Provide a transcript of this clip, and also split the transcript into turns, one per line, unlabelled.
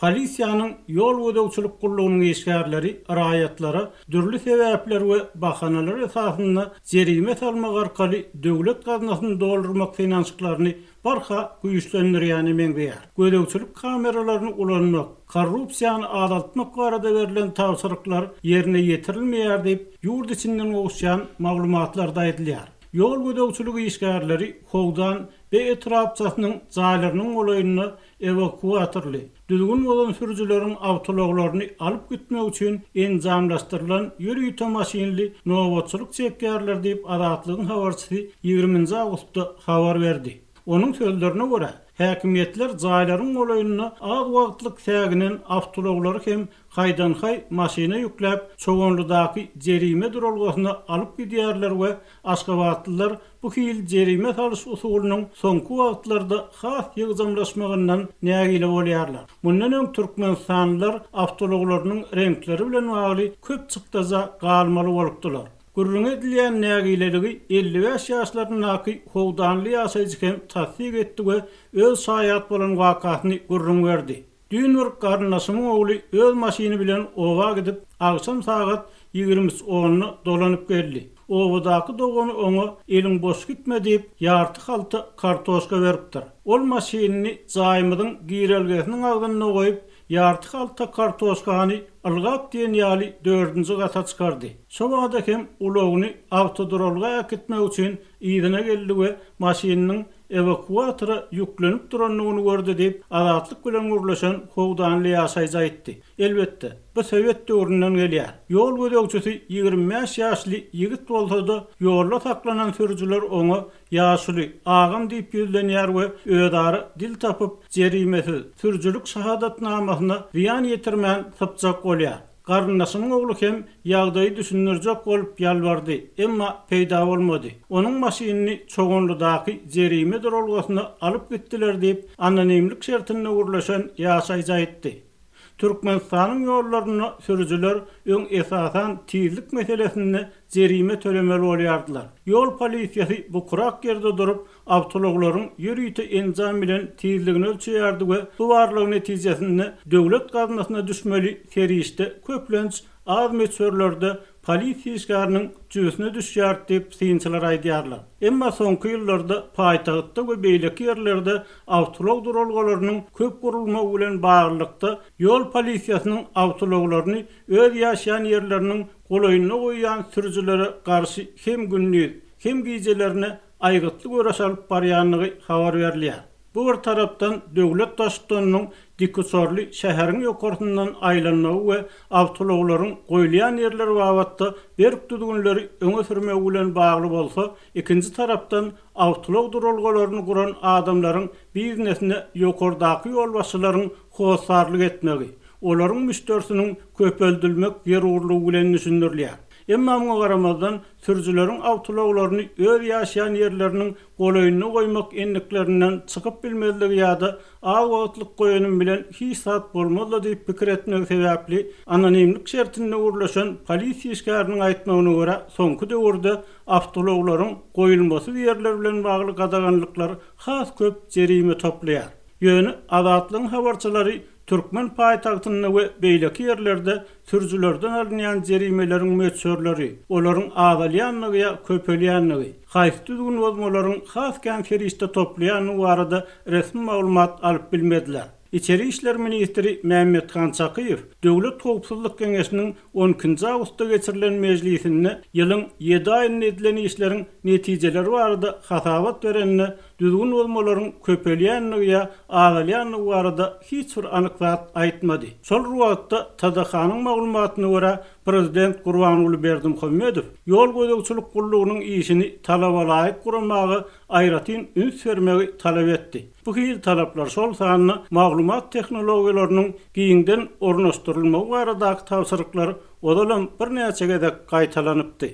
Polisiýanyň ýol gözegçilik gullugynyň işgärleri raýatlara dürli sebäpler we bahanalar esasynda jerime salmak arkaly döwlet gaznasyny doldurmak synanyşyklaryny barha güýçlendirýäne meňzeýär. Gözegçilik kameralaryny ulanmak, korrupsiýany azaltmak barada berlen tabşyryklar ýerine ýetirilmeýär diýip, ýurt içinden gowuşýan maglumatlarda aýdylýar. Ýol gözegçiligi işgärleri Howdan B etrapçasynyň jaýlarynyň golaýynda ewakuatorly, düzgün bozan sürüjileriň awtoulaglaryny alyp gitmek üçin enjamlaşdyrylan ýörite maşynly nobatçylyk çekýärler diýip, Azatlygyň habarçysy ýigriminji awgustda habar berdi. Onuň sözlerine görä, häkimiýetler jaýlaryň golaýynda az wagtlyk säginen awtoulaglary hem haýdan-haý maşyna ýükläp, Çoganlydaky jerime duralgasyna alyp gidýärler we aşgabatlylar bu hili jerime salyş usulynyň soňky wagtlarda has ýygjamlaşmagyndan nägile bolýarlar. Mundan öň türkmenistanlylar awtoulaglarynyň reňkleri bilen bagly köp çykdaja galmaly bolupdylar. Gürrüňi edilýän nägileligi 55 ýaşlaryndaky howdanly ýaşaýjy hem tassyk etdi we öz şaýat bolan wakasyny gürrüň berdi. Düýn bir garyndaşymyň ogly öz maşyny bilen oba gidip, agşam sagat 23 onda dolanyp geldi. Obadaky dogany oňa eliň boş gitme diýip, ýarty halta kartoşka beripdir. Ol maşynyny jaýymyzyň girelgesiniň agzynda goýup, ýarty halta kartoşkany ylgap diýen ýaly dördünji gata çykardy. Şobada hem ulagyny awtoduralga äkitmek üçin yzyna geldi we maşynynyň ewakuatora ýüklenip durandygyny gördi diýip, Azatlyk bilen gürleşen howdanly ýaşaýjy aýtdy. Elbetde, bu sowet döwründen gelýär. Ýol gözegçisi 25 ýaşly ýigit bolsa-da, ýolda saklanan sürüjiler oňa ýaşuly, agam diýip ýüzlenýär we özara dil tapyp, jerimesiz, sürüjilik şahadatnamasyna zyýan ýetirmän sypjak bolýar. Garyndaşymyň ogly hem ýagdaýy düşündirjek bolup ýalbardy, emma peýda bolmady. Onuň maşynyny Çoganlydaky jerime duralgasyna alyp gitdiler diýip, anonimlik şertinde gürleşen ýaşaýjy aýtdy. Türkmenistanyň ýollarynda sürüjiler öň esasan tizlik meselesinde jerime tölemeli bolýardylar. Ýol polisiýasy bukurak ýerde durup, awtoulaglaryň ýörite enjam bilen tizligini ölçeýärdi we bu barlag netijesinde döwlet gaznasyna düşmeli serişde köplenç az möçberlerde polisiýa işgäriniň jübüsine düşýärdi diýip, synçylar aýdýarlar. Emma soňky ýyllarda paýtagtda we beýleki ýerlerde awtoulag duralgalarynyň köp gurulmagy bilen baglylykda, ýol polisiýasynyň awtoulaglaryny öz ýaşaýan ýerleriniň golaýynda goýýan sürüjilere garşy hem gündiz, hem gijelerine aýgytly göreş alyp barýandygy habar berilýär. Bu bir tarapdan döwlet baştutanynyň dikuçarly şäheriň ýokarsyndan aýlanmagy we awtoulaglaryň goýulýan ýerleri babatda berk düzgünleri öňe sürmegi bilen bagly bolsa, ikinji tarapdan awtoulag duralgalaryny guran adamlaryň biznesine ýokardaky ýolbaşçylaryň hossarlyk etmegi, olaryň müşderisiniň köpeldilmek zerurlygy bilen düşündirilýär. Emma muňa garamazdan, sürüjileriň awtoulaglaryny öz ýaşaýan ýerleriniň golaýynda goýmak endiklerinden çykyp bilmezligi ýa-da az wagtlyk goýanym bilen hiç zat bolmaz-da diýip pikir etmegi sebäpli, anonimlik şertinde gürleşen polisiýa işgäriniň aýtmagyna görä, soňky döwürde awtoulaglaryň goýulmasyz ýerler bilen bagly gadaganlyklar has köp jerime toplaýar. Ýöne Azatlygyň habarçylary Türkmen paýtagtynda we beýleki ýerlerde sürüjilerden alynýan jerimeleriň möçberleri, olaryň azalýandygy ýa köpelýändigi, haýsy düzgün bozmalaryň has kän serişde toplaýandygy barada resmi maglumat alyp bilmediler. Içeri işler ministri Mämmethan Çakyýew Döwlet howpsuzlyk geňeşiniň on ikinji awgustda geçirilen mejlisinde ýylyň ýedi aýynda edilen işleriň netijeleri barada hasabat berende düzgün bozmalaryň köpelýändigi ýa azalýandygy barada hiç bir anyk zat aýtmady. Şol bir wagtda, TDH-nyň maglumatyna görä, prezident Gurbanguly Berdimuhamedow ýol gözegçilik gullugynyň işini talabalaýyk guramaga aýratyn üns bermegi talap etdi. Bu hili talaplar, şol sanda maglumat tehnologiýalarynyň giňden ornaşdyrylmagy baradaky tabşyryklar ozalam birnäçe gezek gaýtalanypdy.